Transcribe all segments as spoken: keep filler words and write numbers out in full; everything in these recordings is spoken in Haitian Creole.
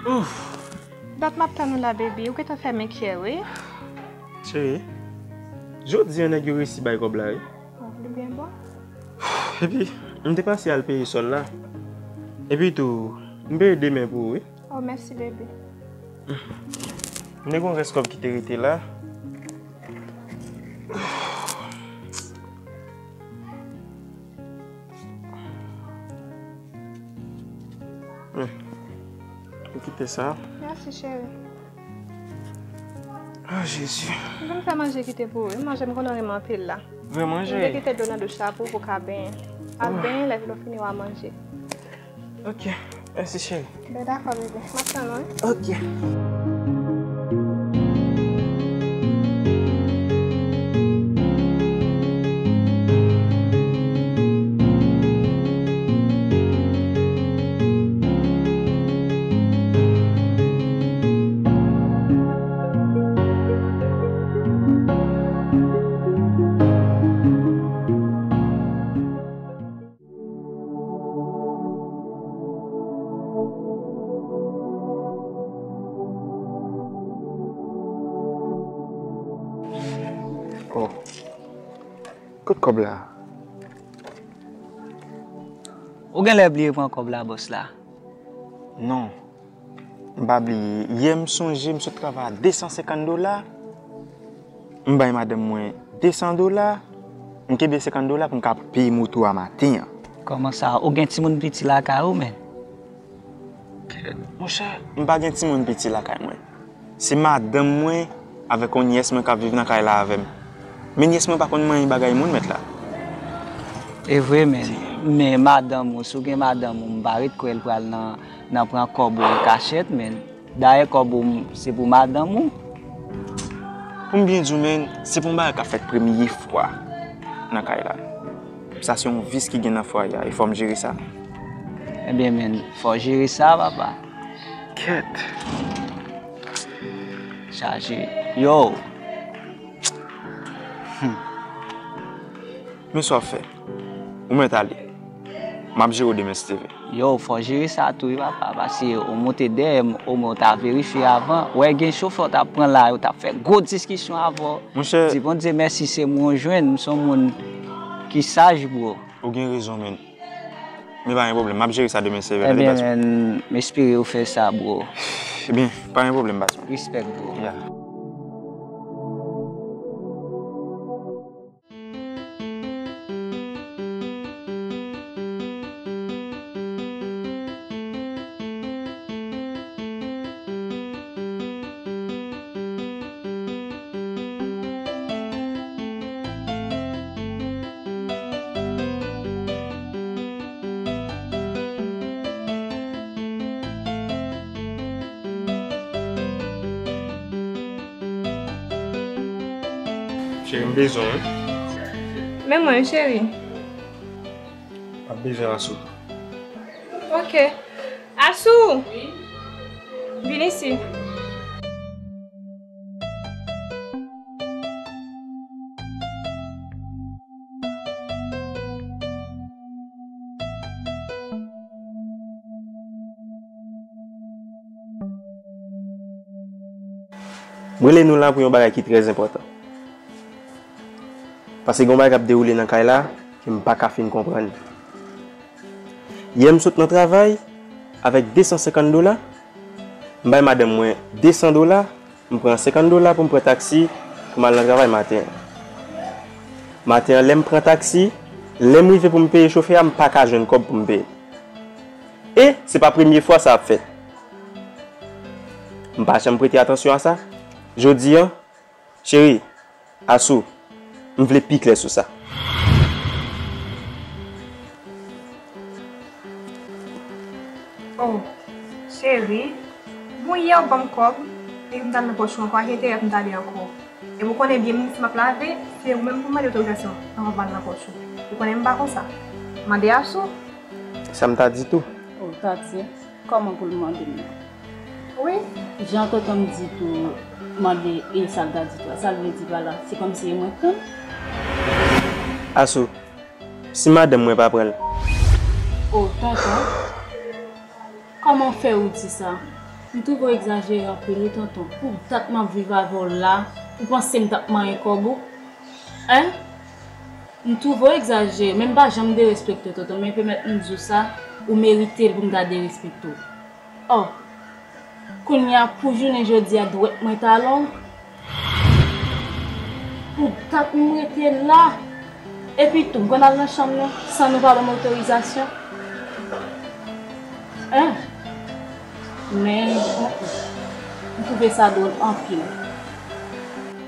Ouf. Dat m ap tann ou la, baby. Ou gentan fè m enkyè, wi. Cheri, jodi a nèg yo resi bay kòb la, wi. Oh, li byen bon. Epi, m te pase al peye sòl la. Epi tou, m peye demen pou ou, wi. Oh, mèsi, baby. M te gon rès kòb ki te rete la. Hmm. Ou kite sa. Mèsi, cheri. Ah, Jezi. M vin fè manje kite pou ou. Manje m konnen w renmen anpil la. Vre manje. M te kite dlo nan douch la pou ou, pou w ka benyen. Al benyen, lè w fini w a manje. Ok. Mèsi, cheri. Ben, dakò, bebe. M ap tann ou, wi. Ok. Oh. Kot kòb la? Ou genlè bliye pran kòb la, bòs la. Non. M pa bliye. Yè m sonje m sot travay a de san senkant dola. M bay madanm mwen de san dola. M kenbe senkant dola pou m ka peye moto a maten an. Kòman sa? Ou gen timoun piti lakay ou, menn? Monchè, m pa gen timoun piti lakay mwen. Se madanm mwen avèk yon nyès mwen k ap viv nan kay la avè m. Men nyès mwen pa konn manyen bagay moun mèt la. E vre, men, men madanm ou, si w gen madanm ou, m pa ret kwè l pral nan, nan pran kòb ou an kachèt, men. Dayè kòb ou, se pou madanm ou. Pou m byen di w, men, se pa yon bagay k ap fèt premye fwa nan kay la. Sa se yon vis ki gen nan fwaye a, e fò m jere sa. Ebyen, men, fò w jere sa, papa. Kèt. Chaje. Yo! Hmm. Men sa w ap fè? Ou mèt ale. M ap jere w demen si Dye vle. Yo, fò w jere sa tou wi, papa, paske ou monte dèyè m, omwen w ta verifye avan. Wè, gen chofè w t ap pran la, yo t ap fè gwo diskisyon avè w. Monchè. Di Bondye mèsi, se mwen w jwenn, m se yon moun ki saj, bro. Ou gen rezon, men. Men pa gen pwoblèm, m ap jere sa demen si Dye vle, tande baz mwen. Ebyen, men, m espere w fè sa, bro. Ebyen, pa gen pwoblèm, baz mwen. Respect, bro. Yeah. Cheri, m bezwen w wi. Men mwen, cheri. M ap bezwen Asou. Ok. Asou! Vin isi. M rele nou la pou yon bagay ki trè enpòtan. Paske gen yon bagay k ap dewoule nan kay la ke m pa ka fin konprann. Yè m sot nan travay avèk de san senkant dola, m bay madanm mwen de san dola, m pran senkant dola pou m pran taksi pou m al nan travay maten an. Maten an, lè m pran taksi, lè m rive pou m peye chofè a, m pa ka jwenn kòb pou m peye. E se pa premye fwa sa ap fèt. M pa janm prete atansyon a sa. Jodi a, cheri, Asou, m vle pi klè sou sa. Oh, cheri, bon, yè w ban m kòb, epi m t al nan pòch ou ankò, ak enterè pou m t ale ankò. Epi w konnen byen, menm si m ap lave, se ou menm pou m mande otorizasyon anvan m al nan pòch ou. Ou konnen m pa konsa. Mande Asou. Sa m ta di tou. Oh, Tati, kòman pou l mande m nan? Wi. Jan tonton m di tou, mande e sa l ta di tou a. Sa l vle di pa la, se kòmsi e mwen k pran l? Asou, si madanm mwen pa pran l? Oh, tonton. Kòman fè ou di sa? M twouve w egzajere anpil wi, tonton. Pou dat m ap viv avè w la, ou panse m t ap manyen kòb ou? Hein? M twouve w egzajere, men m pa janm derespekte w, tonton, men pèmèt m di w sa, ou merite l pou m ta derespekte w. Oh, kounye a, pou jounen jodi a, dwèt mwen ta long. Pou dat m rete la. Epi tou, m konn al nan chanm nou san nou pa ban m otorizasyon. Hein? Men, m twouve sa dwòl anpil.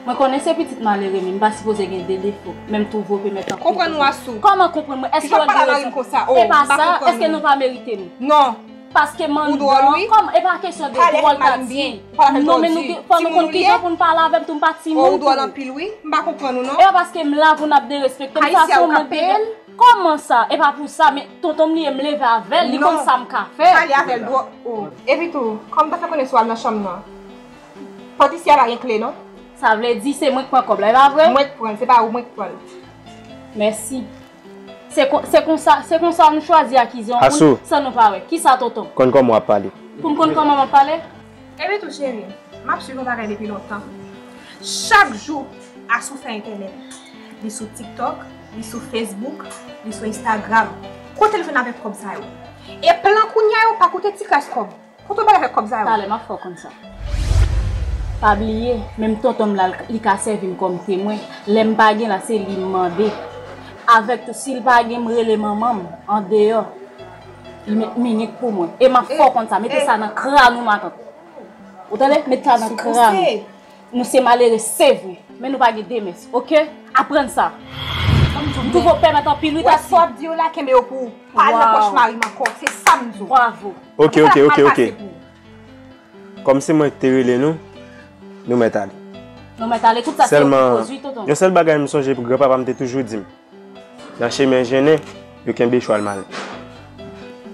Mwen konnen se pitit malere, men m pa sipoze gen de defo. Men m twouve w pèmèt anpil. Konprann ou, Asou. Kòman konprann mwen? Èske w al gen rezon? E pa sa, èske nou pa merite nou? Non. Paske mandan, kòm, e pa kesyon de dwòl ta di. Non, men nou gen, fò nou konn kijan pou n pale avè m tou, m pa timoun tou. Ou dwòl anpil wi, m pa konprann ou non. E pa paske m la pou n ap derespekte m, sa se yon mank de. Kòman sa? E pa pou sa, men tonton m li ye, m leve avè l, li konn sa m ka fè. Pale avè l dwòl. Epi tou, kòm m ta fè konnen si w al nan chanm nan. Pòt isi a pa gen kle non. Sa vle di se mwen k pran kòb la, e pa vre? Mwen k pran l, se pa ou, mwen k pran l. Mèsi. Se kon, se konsa, se konsa nou chwazi akize yon moun san nou pa wè. Kisa, tonton? Konn kòman w ap pale. Pou m konn kòman m ap pale? Ebyen tou cheri, m ap swiv yon bagay depi lontan. Chak jou, Asou fè entènèt. Li sou TikTok, li sou Facebook, li sou Instagram. Kote l jwenn avèk kòb sa yo? E plan kounye a yo pa koute ti kras kòb. Kote w bay avèk kòb sa yo? Talè m ap fè w konn sa. Pa bliye, menm tonton m la, li ka sèvi m kòm temwen. Lè m pa gen la, se li m mande. Avèk tou, si l pa gen, m rele manman m andeyò. Li met minik pou mwen. E m ap fè w konn sa. Mete sa nan kràn ou, matant. Ou tande? Met sa nan kràn ou. Nou se malere, se vre, men nou pa gen demès, oke? Aprann sa. M twouve w pèmèt anpil wi, Tati. Wè sa w ap di yo la, kenbe yo pou ou. Pa al nan pòch mari m ankò, se sa m di w. Bravo. Oke, oke, oke, oke. Kòm se mwen ki te rele nou, nou mèt ale. Nou mèt ale, tout sa se yon koz wi, tonton. Sèlman, yon sèl bagay m sonje pou granpapa m te toujou di m. Nan chemen jennen, yo kenbe chwal malen.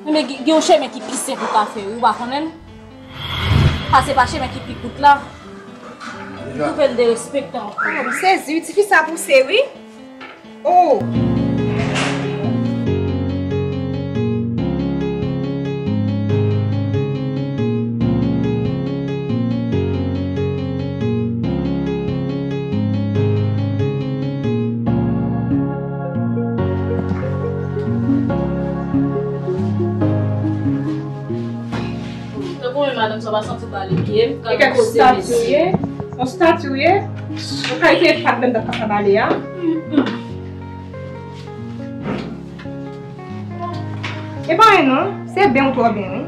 Men gen, gen yon chemen ki pi senp ou ka fè wi, ou pa konnen l? Pase pa chemen ki pi kout la. Ou twouve l derespektan. Oh, m sezi wi, tifi sa pouse wi. Oh. Tankou men madanm sa w pa santi w pale byen, gade koze mesye. Yon stati w ye, yon kalite pat menm dat pa sa bale a. E pa anyen non, se ben ou twò ben wi.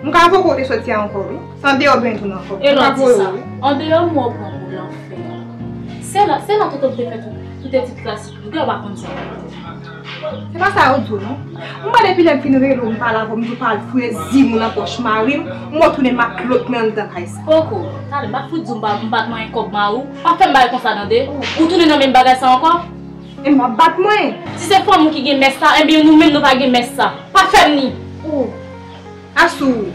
M ka voke w te soti a ankò wi. Se andeyò ben tou nan ankò. E lè w di sa, andeyò m wè w pran kou lanfè. Se la, se la tonton m te fè tout, tout etid klasik li, ou pa konn sa. Se pa sa yo di w non. M wè depi lè m fin rele w, m pale avè w, m di w pa al foure zim ou nan pòch mari m, m wè w tounen matlot mwen anndan kay sa. Koko, talè m pa t fout di w m pa, m pa t manyen kòb mari w. Pa fè m bagay konsa tande. Ou tounen nan menm bagay sa ankò? E m ap bat mwen. Si se fanm ou ki gen mès sa, enben nou menm nou pa gen mès sa. Pa fè m ni. Oh. Asou.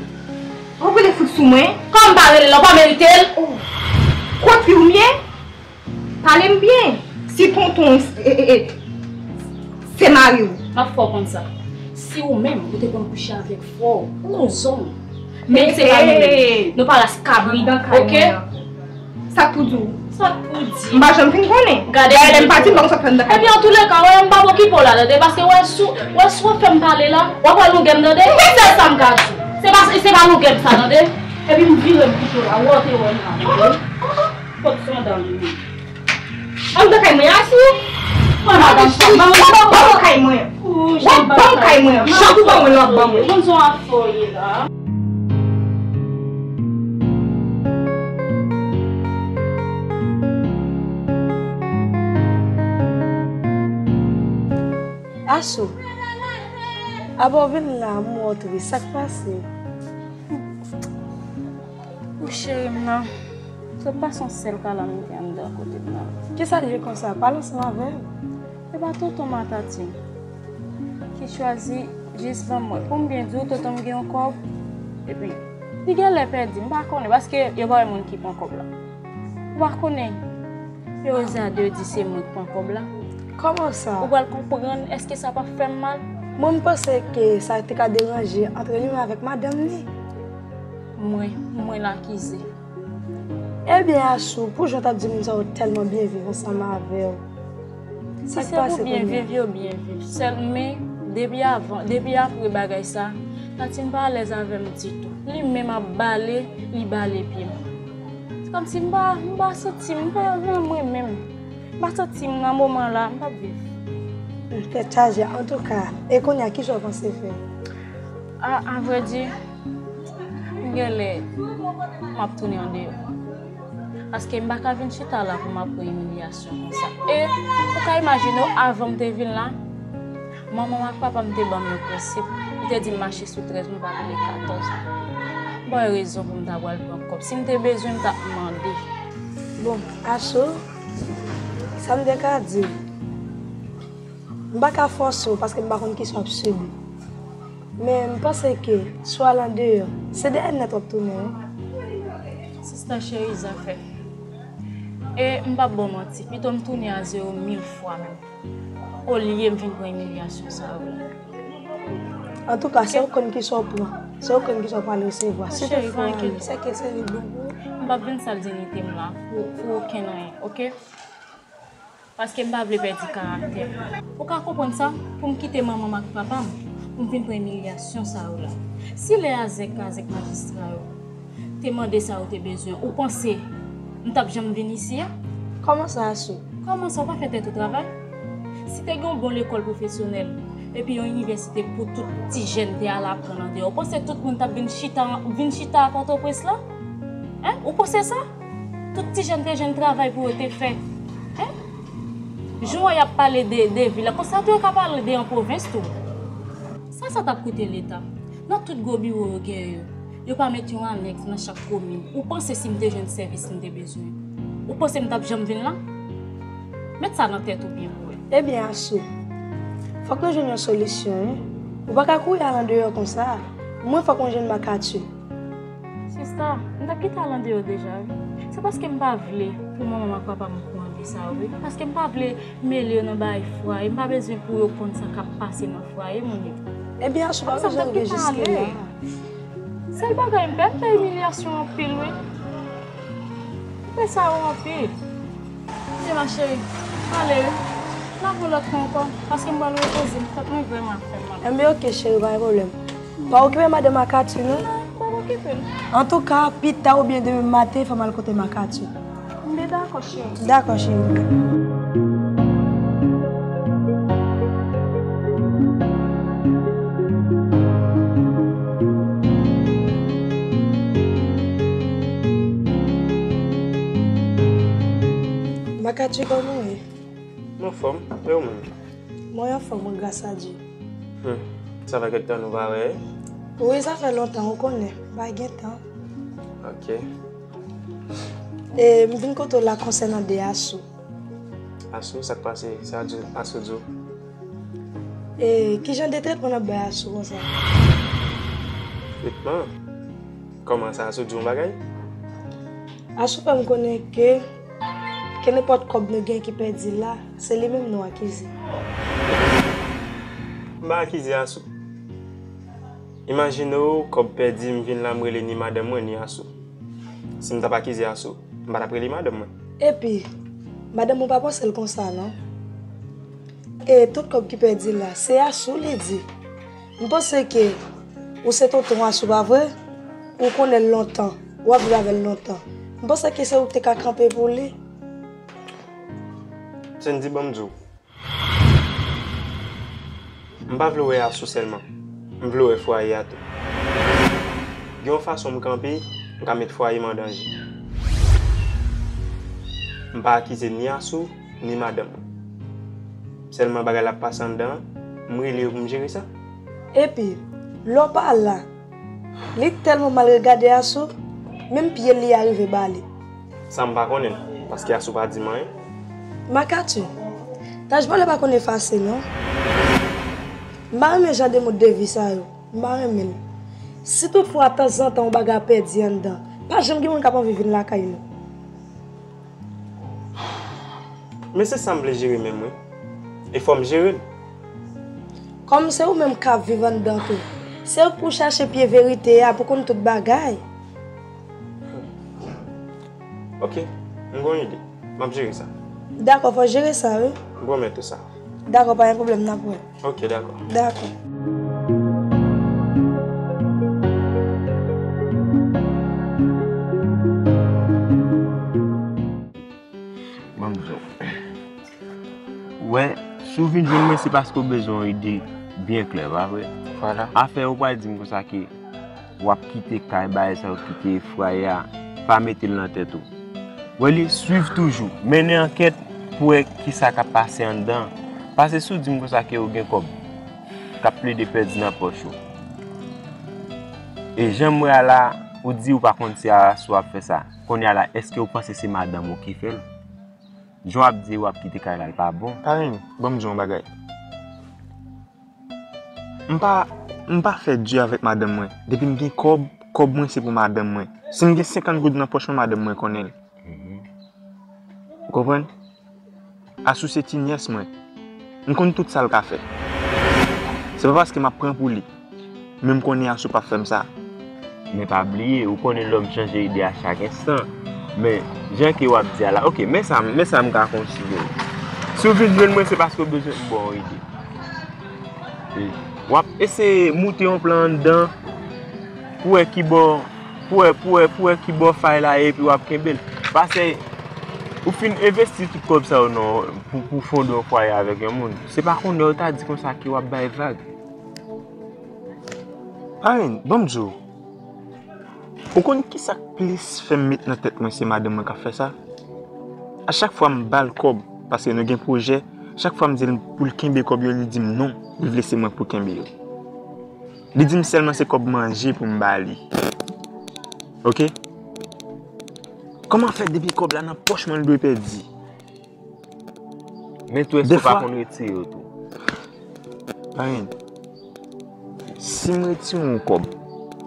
Ou vle fout sou mwen? Kòm m pa rele l, ou pa merite l. Oh. Kot wi w m ye? Pale m byen. Si tonton e, e, e, se mari w. M ap fè w konn sa. Si ou menm, ou te konn kouche avèk frè w, ou yon zong. Men se pa nou menm. Nou pa ras kabrit, oke? Sa k pou di w? Sa k pou di? M pa janm fin konnen. Gade, lè m pati, m pa konn sa k fè m nan kay. Ebyen, antouleka, wè, m p ap okipe w la, tande, paske wè, si w, wè, si w fè m pale la, w ap wè longè m, tande. Se sèl sa m ka di w. Se pa, se pa longè m sa, tande. Epi m vire m kite w la, w ap te wè m la, tande. Kot sandan m ye? Anndan kay mwen, Asou. Mwen madanm sa, ban mwen, ban mwen kay mwen. W ap ban m kay mwen. Jan pou ban mwen, l ap ban mwen. Konn sa w ap fè w ye la. Asou, apa w vin la, m wè w tris, sa k pase? O cheri m nan, sot pase yon sèl kalamite anndan kote m nan. Kisa l ye konsa? Pale ansanm avè m. E pa tonton Matati ki chwazi jis ban mwen. Pou m byen di w, tonton m gen yon kòb. Epi, li genlè pèdi, m pa konnen, paske yo pa wè moun ki pran kòb la. Ou pa konnen. Yo oze a de di se mwen k pran kòb la. Kòman sa? Ou pral konprann, èske sa p ap fè m mal? Mwen, m panse ke sa te ka deranje antre li menm avèk madanm li. Mwen, mwen l akize. Ebyen, Asou, pou jan w t ap di moun sa yo tèlman byen viv ansanm avè w. Si se pou byen viv, yo byen viv. Sèlman, depi avan, depi apre bagay sa, Tati m pa alèz avè m ditou. Li menm ap bale, li bale pye m. Se kòmsi m pa, m pa santi m, m pa nan mwen menm. M pa santi m nan moman la, m p ap viv. Tèt chaje, antouka. E kounye a, kisa w panse fè? A, avrèdi, m genlè m ap tounen andeyò. Paske m pa ka vin chita la pou m ap pran imilyasyon konsa. E ou ka imajine w, avan m te vin la, manman m ak papa m te ban m yon prensip. Yo te di m mache sou trèz, m pa vini katòz. M pa wè rezon pou m ta pral pran kòb. Si m te bezwen, m t ap mande. Bon, Asou, sa m te ka di w, m pa ka fòse w paske m pa konn kisa w ap sibi. Men m panse ke si w al andeyò, se dèyè nèt w ap tounen wi. Sista cheri, zafè. E m p ap ba w manti, pito m tounen a zewo mil fwa menm. Olye m vin pran imilyasyon sa yo la. Antouka, se ou konn kisa w pran. Se ou konn kisa w pral resevwa. Si toutfwa w ale, se ke se li bon pou ou. M p ap vin sal diyite m la pou, pou okenn anyen, oke? Paske m pa vle pèdi karaktè m. Ou ka konprann sa? Pou m kite manman m ak papa m, pou m vin pran imilyasyon sa yo la. Si lè a zèk kazèk majistra yo te mande sa yo te bezwen, ou panse m t ap janm vin isi a? Kòman sa, Asou? Kòman sa, ou pa fè tèt ou travay? Si te gen yon bon lekòl pwofesyonèl, epi yon inivèsite pou tout ti jèn te al aprann andeyò, ou panse tout moun t ap vin chita, vin chita a Pòtoprens la? Hein? Ou panse sa? Tout ti jèn te jwenn travay pou yo te fè. Hein? Jan w wè y ap pale de, de vil la, konsa tou yo ka pale de an pwovens tou. Sa, sa t ap koute Leta? Nan tout gwo biwo yo gen yo, yo pa met yon anèks nan chak komin. Ou panse si m te jwenn sèvis m te bezwen, ou panse m t ap janm vin la? Met sa nan tèt ou byen pou wè. Ebyen, Asou, fòk nou jwenn yon solisyon, wi. Ou pa ka kouri al andeyò konsa. Mwen, fòk mwen jwenn Makati. Sista, m t ap kite al andeyò deja, wi. Se paske m pa vle pou manman m ak papa m konnen sa, wi. Paske m pa vle mele yo nan bagay fwaye. M pa bezwen pou yo konn sa k ap pase nan fwaye moun yo. Ebyen, Asou, pa bezwen rive jiske la. Sèl bagay m pè, m pè imilyasyon anpil, wi. M pè sa yo anpil. Ebyen, ma chérie, ale, wi. N ap wè lòt fwa ankò, paske m pral repoze m, tèt mwen vrèman ap fè m mal. Enben, oke, cheri, pa gen pwoblèm. Pa okipe madanm Makati, non? Non, m p ap okipe l. Antouka, pita oubyen demen maten, fò m al kote Makati. Enben, dakò, cheri. Dakò, cheri. Makati, kòman w ye? M anfòm, e ou menm? Mwen anfòm, wi, gras a Dye. Hmm. Sa fè kèk tan nou pa wè, wi? Wi, sa fè lontan, ou konnen, pa gen tan. Ok. E, m vin kote w la konsènan de Asou. Asou, sa k pase? Sa di, Asou di w? E, kijan de tretman n ap bay Asou konsa? Tretman? Kòman sa, Asou di w yon bagay? Asou fè m konnen ke, ke nenpòt kòb nou gen ki pèdi la, se li menm nou akize. M pa akize Asou. Imajine w, kòb pèdi, m vin la, m rele ni madanm mwen, ni Asou. Si m t ap akize Asou, m pa t ap rele madanm mwen. Epi, madanm ou pa panse l konsa, non. E tout kòb ki pèdi la, se Asou li di. M panse ke ou se tonton Asou, pa vre? Ou konnen l lontan, w ap viv avè l lontan. M panse ke se ou ki te ka kanpe pou li. Sandy, ban m di w. M pa vle w wè Asou sèlman. M vle w wè fwaye a tou. Gen yon fason m kanpe, m ka met fwaye m an danje. M pa akize ni Asou, ni madanm mwen. Sèlman bagay la ap pase anndan an, m rele yo pou m jere sa. Epi, lè w pa la, li tèlman mal regade Asou, menm pye li a rive bale. Sa m pa konnen, paske Asou pa di m anyen. Makati, taj vòlè pa konn efase, non. M pa renmen jan de mòd de vi sa yo. M pa renmen l. Si toutfwa tanzantan yon bagay pèdi anndan, pa janm gen moun k ap anvi vin lakay nou. Men se sa m vle jere menm, wi. E fò m jere l. Kòm se ou menm k ap viv anndan tou, se ou k pou chache pye verite a, pou konn tout bagay. Ok, m gen yon ide. M ap jere sa. Dakò, fò jere sa, wi. M pwomèt ou sa. Dakò, pa gen pwoblèm, n ap wè. Ok, dakò. Dakò. Ban m di w. Wè, si w vin jwenn mwen, se paske w bezwen yon ide byen klè, pa vre? Vwala. Afè ou pral di m konsa ke w ap kite kay, bagay sa yo, kite fwaye a, pa mete l nan tèt ou. Wè li, swiv toujou, mennen ankèt pou wè kisa k ap pase anndan. Paske si w di m konsa ke w gen kòb k ap plede pèdi nan pòch ou, e jan m wè a la, ou di ou pa konn si Asou ap fè sa. Kounye a la, èske w panse se madanm ou ki fè l? Jan w ap di w ap kite kay la, l pa bon. Parenn, ban m di w yon bagay. M pa, m pa fè di avèk madanm mwen. Depi m gen kòb, kòb mwen se pou madanm mwen. Si m gen senkant goud nan pòch mwen, madanm mwen konnen l. Mhm. Ou konprann? Asou se ti nyès mwen. M konn tout sa l ka fè. Se pa paske m ap pran pou li, men m konnen Asou p ap fè m sa. Men pa bliye, ou konnen lòm chanje ide a chak enstan. Men, jan ke w ap di a la, ok, men sa, men sa m ka konsidere. Si w vin jwenn mwen, se paske w bezwen m ba w yon ide. E w ap eseye moute yon plan anndan pou wè ki bò, pou wè, pou wè, pou wè ki bò fay la ye, epi w ap kenbe l. Paske ou fin envesti tout kòb sa yo nan, pou, pou fonde yon fwaye avèk yon moun. Se pa kounye a w ta di konsa ke w ap bay vag. Parenn, ban m di w. Ou konn kisa k plis fè m met nan tèt mwen se madanm mwen k ap fè sa? A chak fwa m ba l kòb, paske nou gen pwojè, chak fwa m di l pou l kenbe kòb yo, li di m non, li vle se mwen pou kenbe yo. Li di m sèlman se kòb manje pou m ba li. Ok? Kòman fè depi kòb la nan pòch mwen, l dwe pèdi? Men tou, èske w pa konn retire yo tou? Parenn, si m retire yon kòb,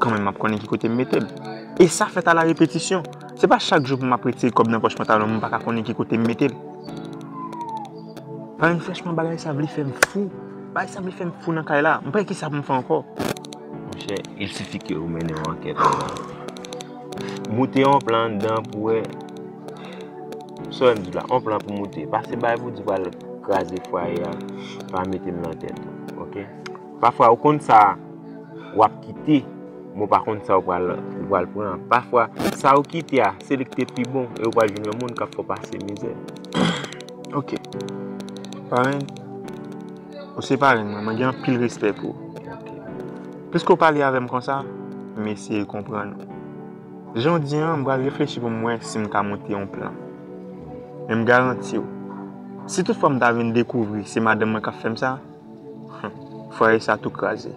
kanmenm m ap konnen ki kote m mete l. E sa fèt a la repetisyon. Se pa chak jou pou m ap retire kòb nan pòch pantalon m, m pa ka konnen ki kote m mete l. Parenn, franchman, bagay sa vle fè m fou. Bagay sa vle fè m fou nan kay la. M pa wè kisa pou m fè ankò. Monchè, il sifi ke ou mennen yon ankèt anndan. Moute yon plan anndan pou wè. Sa w wè m di w la, yon plan pou moute. Pa se bagay pou di w pral kraze fwaye a, pa mete m nan tèt ou, ok? Pafwa, ou konn sa w ap kite, men w pa konn sa w pral, w pral pran. Pafwa, sa w kite a, se li ki te pi bon, e w pral jwenn yon moun k ap fè w pase mizè. Ok. Parenn, ou se parenn mwen, mwen gen anpil respè pou ou. Ok. Piske w pale avè m konsa, m eseye konprann ou. Jan w di an, m pral reflechi pou m wè si m ka monte yon plan. Men m garanti w, si toutfwa m ta vin dekouvri se madanm mwen k ap fè m sa, fwaye sa tou kraze.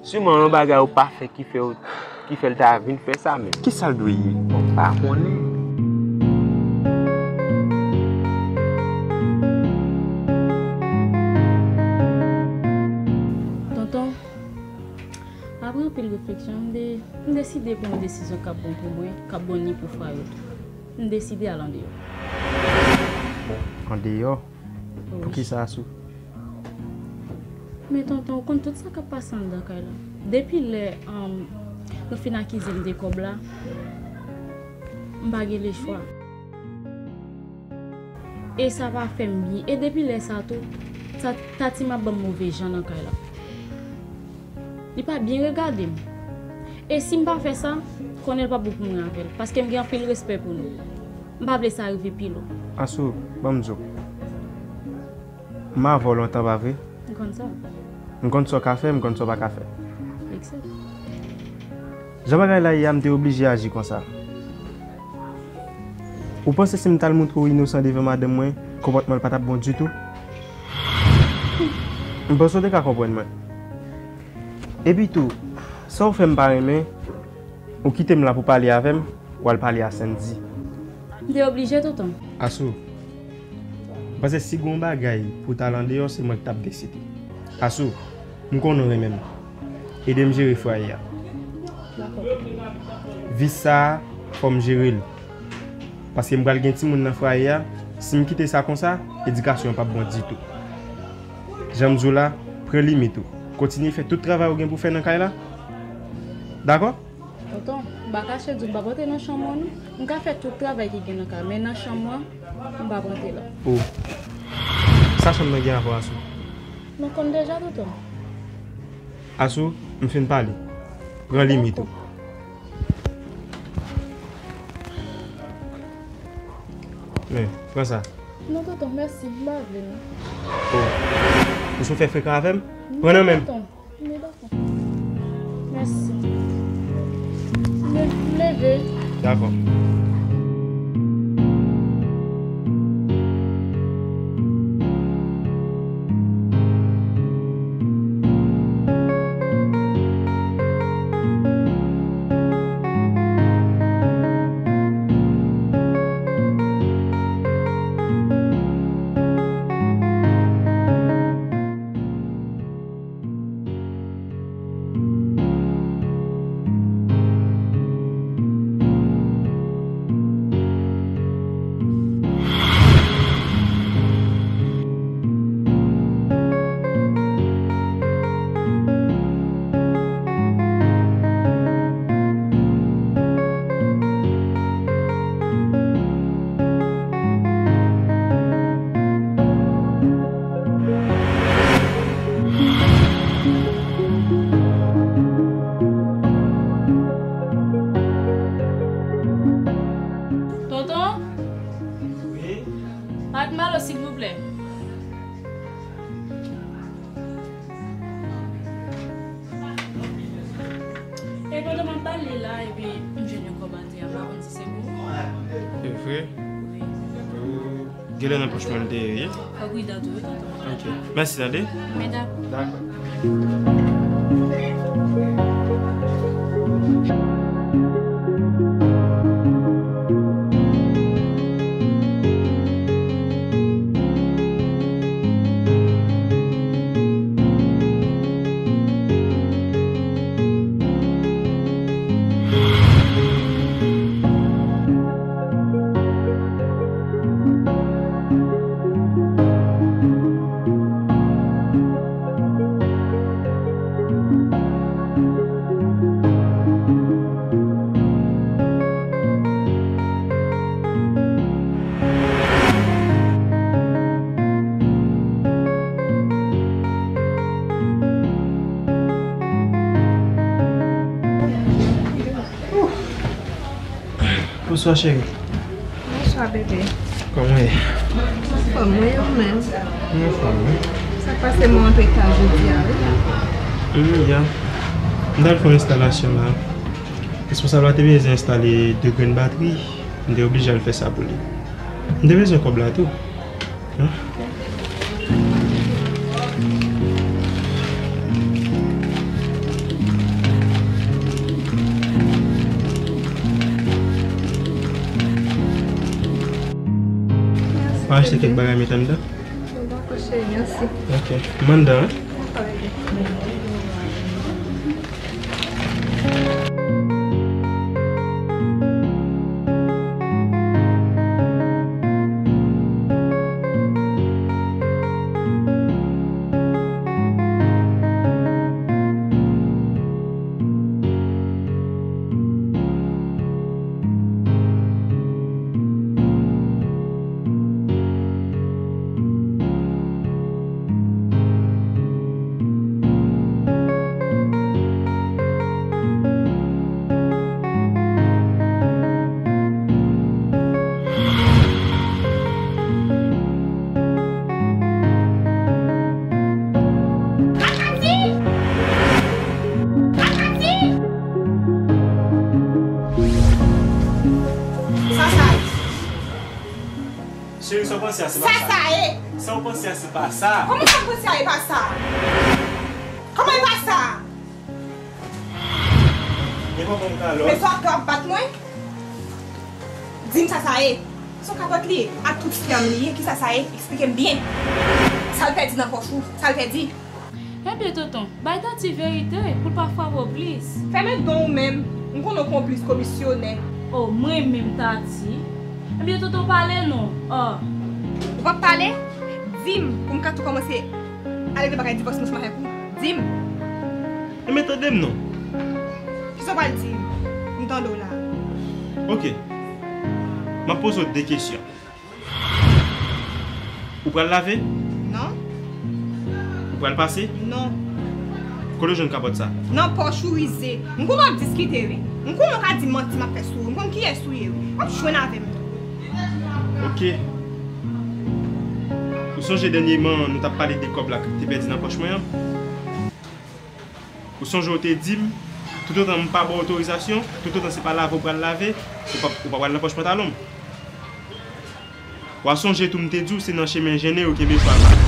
Siman yon bagay ou pa fè ki fè w, ki fè l ta vin fè sa menm. Kisa l dwe ye? Bon, m pa konnen. Tonton, apre anpil refleksyon, m de-, m deside pran yon desizyon k ap bon pou mwen, k ap bon ni pou fwaye tou. M deside al andeyò. Andeyò? Wi. Poukisa, Asou? Men tonton, ou konn tout sa k ap pase anndan kay la. Depi lè, um, nou fin akize m de kòb la, m pa gen lechwa. E sa pa fè m byen. E depi lè sa tou, sa, Tati m ap ban m move jan nan kay la. Li pa byen regade m. E si m pa fè sa, konnen l p ap bon pou mwen avè l, paske m gen anpil respè pou nou. M pa vle sa rive pi lwen. Asou, ban m di w. M avè w lontan, pa vre? M konn sa. M konn sa w ka fè, m konn sa w pa ka fè. Egzak. Jan bagay la ye a, m te oblije aji konsa. Ou panse si m t al montre w inosan devan madanm mwen, konpòtman l pa t ap bon ditou? M panse w te ka konprann mwen. Epi tou, sa w fè m pa renmen, ou kite m la pou pale avè m, w al pale a Sandy. M te oblije, tonton. Asou, m panse si gen yon bagay pou w t al andeyò, se mwen ki t ap deside. Asou, m konnen w renmen m. Ede m jere fwaye a. Dakò. Vis sa a, fò m jere l. Paske m pral gen timoun nan fwaye a, si m kite sa konsa, edikasyon an p ap bon ditou. Jan m di w la, pran limit ou. Kontinye fè tout travay ou gen pou fè nan kay la. Dakò? Tonton, M pa kache di w m p ap rantre nan chanm ou an non. M ka fè tout travay ki gen nan kay, men nan chanm ou an, m p ap rantre la. O. Sa chanm nan gen avè w, Asou? Nou konn deja, tonton. Asou, m fin pale. Pran limit ou. Men, pran sa. Non, tonton, mèsi, m pa vle non. O. Ou sou fè frekan avè m? Pran nan men m. Tonton, men dakò. Mèsi. M le-, m leve. Dakò. Tonton? Wi? Marshmallow, silvouplè. E pandan m ap pale la, epi m jwenn yon kòmantè, m pa konn si se pou ou. Se vre? Wi. Ou genlè nan pòch mwen l te ye, wi? Fòk ou idantifye tonton. Ok. Mèsi, tande? Men dakò. Dakò. Bonswa, cheri. Bonswa, bebe. Kòman w ye? Anfòm, mwen, ou menm? Mwen anfòm, wi. Sa k pase, mwen antre ta jodi a, wi. Mm, ya. M t al fè yon enstalasyon la. Responsab la te bezwen enstale de grenn batri. M te oblije al fè sa pou li. M te bezwen kòb la tou. Hein? Mwen achte kèk bagay met anndan. Dakò, cheri, mèsi. Ok. M anndan, hein? Dakò, bebe. Sa sa ye? Cheri, sa w panse a se pa sa? Sa sa ye? Sa w panse a se pa sa? Kòman sa w panse a e pa sa? Kòman e pa sa? E pa bon kalòt. Men sa w ap bat mwen? Di m sa sa ye. Se yon kalòt li ye. Ak tout fèm li ye, ki sa sa ye? Eksplike m byen. Sa l pèdi nan pòch ou? Sa l pèdi? Ebyen, tonton, bay Tati verite pou l pa frape w plis. Fèmen don w menm. M konnen w konplis komisyonè. O, mwen menm, Tati? Ebyen, tonton, pale non. O. Ou p ap pale? Di m, pou m ka tou kòmanse al regle bagay divòs nou ansanm avèk ou. Di m. Ebyen, tande m non. Kisa w pral di m? M tande w la. Ok. M ap poze w de kesyon. Ou pral lave? Non. Ou pral pase? Non. Kote w jwenn kapòt sa? Nan pòch ou, Rize. M konn w ap diskite, wi. M konn ou ka di manti m ap fè sou ou. M konn kiyès ou ye, wi. W ap jwenn avè m tou. Ok. Ou sonje dènyèman nou t ap pale de kòb la k te pèdi nan pòch mwen an? Ou sonje w te di m, toutotan m pa ba w otorizasyon, toutotan se pa lave w pral lave, ou p ap, ou p ap pral nan pòch pantalon m. W a sonje tou m te di w se nan chemen jennen yo kenbe chwal la.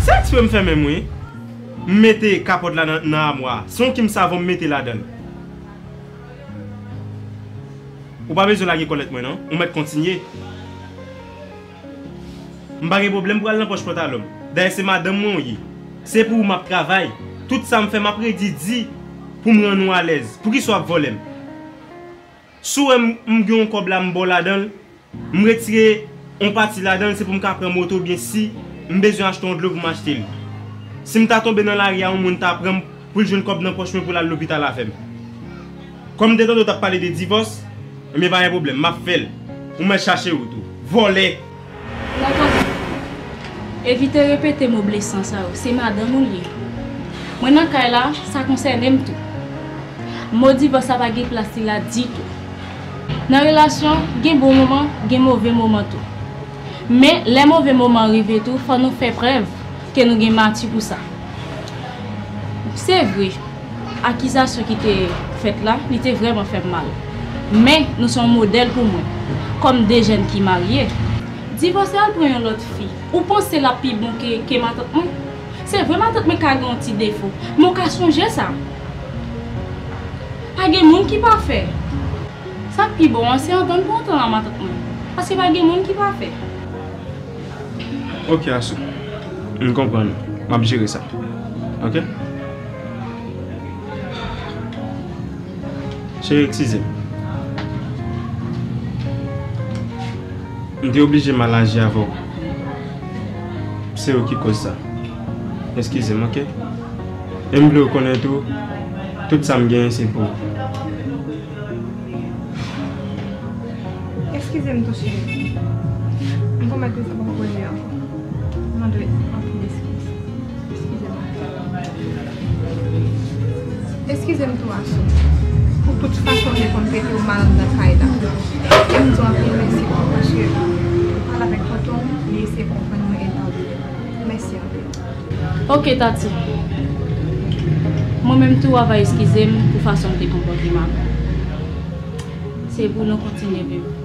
Se ekspre m fè menm wi. M mete kapòt la nan, nan amwa. Se yon kim savon m mete ladan l. Ou pa bezwen lage kòlèt mwen non. Ou mèt kontinye. M pa gen pwoblèm pou al nan pòch pantalon m. Dayè se madanm mwen ou ye. Se pou ou m ap travay. Tout sa m fè m ap redi di pou m rann ou alèz. Poukisa w ap vòlè m? Si w wè m, m gen yon kòb la m ba w ladan l, m retire yon pati ladan l, se pou m ka pran moto oubyen si m bezwen achte yon dlo pou m achte l. Si m ta tonbe nan lari a, yon moun ta pran m pou l jwenn kòb nan pòch mwen pou l al lopital avè m. Kòm m te tande w t ap pale de divòs, ebyen pa gen pwoblèm, m ap fè l. Ou mèt chache w tou. Vòlè! Latann, evite repete mo blesan sa yo, se madanm ou l ye. Mwen nan kay la, sa konsène m tou. Mo divòs la pa gen plas li la ditou. Nan relasyon, gen bon moman, gen move moman tou. Men, lè move moman an rive tou, fò nou fè prèv ke nou gen mati pou sa. Se vre, akizasyon ki te fèt la, li te vrèman fè m mal. Men, nou se yon modèl pou mwen, kòm de jèn ki marye. Divòse al pran yon lòt fi. Ou panse l ap pi bon ke, ke matant mwen? Se vre matant mwen ka gen yon ti defo, men w ka sonje sa. Pa gen moun ki pafè. Sa k pi bon an, se antann pou antann ak matant mwen. Paske pa gen moun ki pafè. Ok, Asou. M konprann. M ap jere sa. Ok? Cheri, eskize m. M te oblije mal aji avè w. Se ou ki koz sa. Eskize m, ok? E m vle w konnen tou, tout sa m genyen se pou ou. Eskize m tou, cheri. M pwomèt ke sa p ap rive ankò. Mwen dwe anpil eskiz. Eskize m. Eskize m tou, Asou, pou tout fason m te konn trete w mal anndan kay la. E m di w anpil mèsi tou, paske ou pale avèk tonton m, li eseye konprann mwen e l padone m. Mèsi anpil. Ok, Tati. Mwen menm tou, w ava eskize m pou fason m te konpòte m avè w. Se pou nou kontinye viv.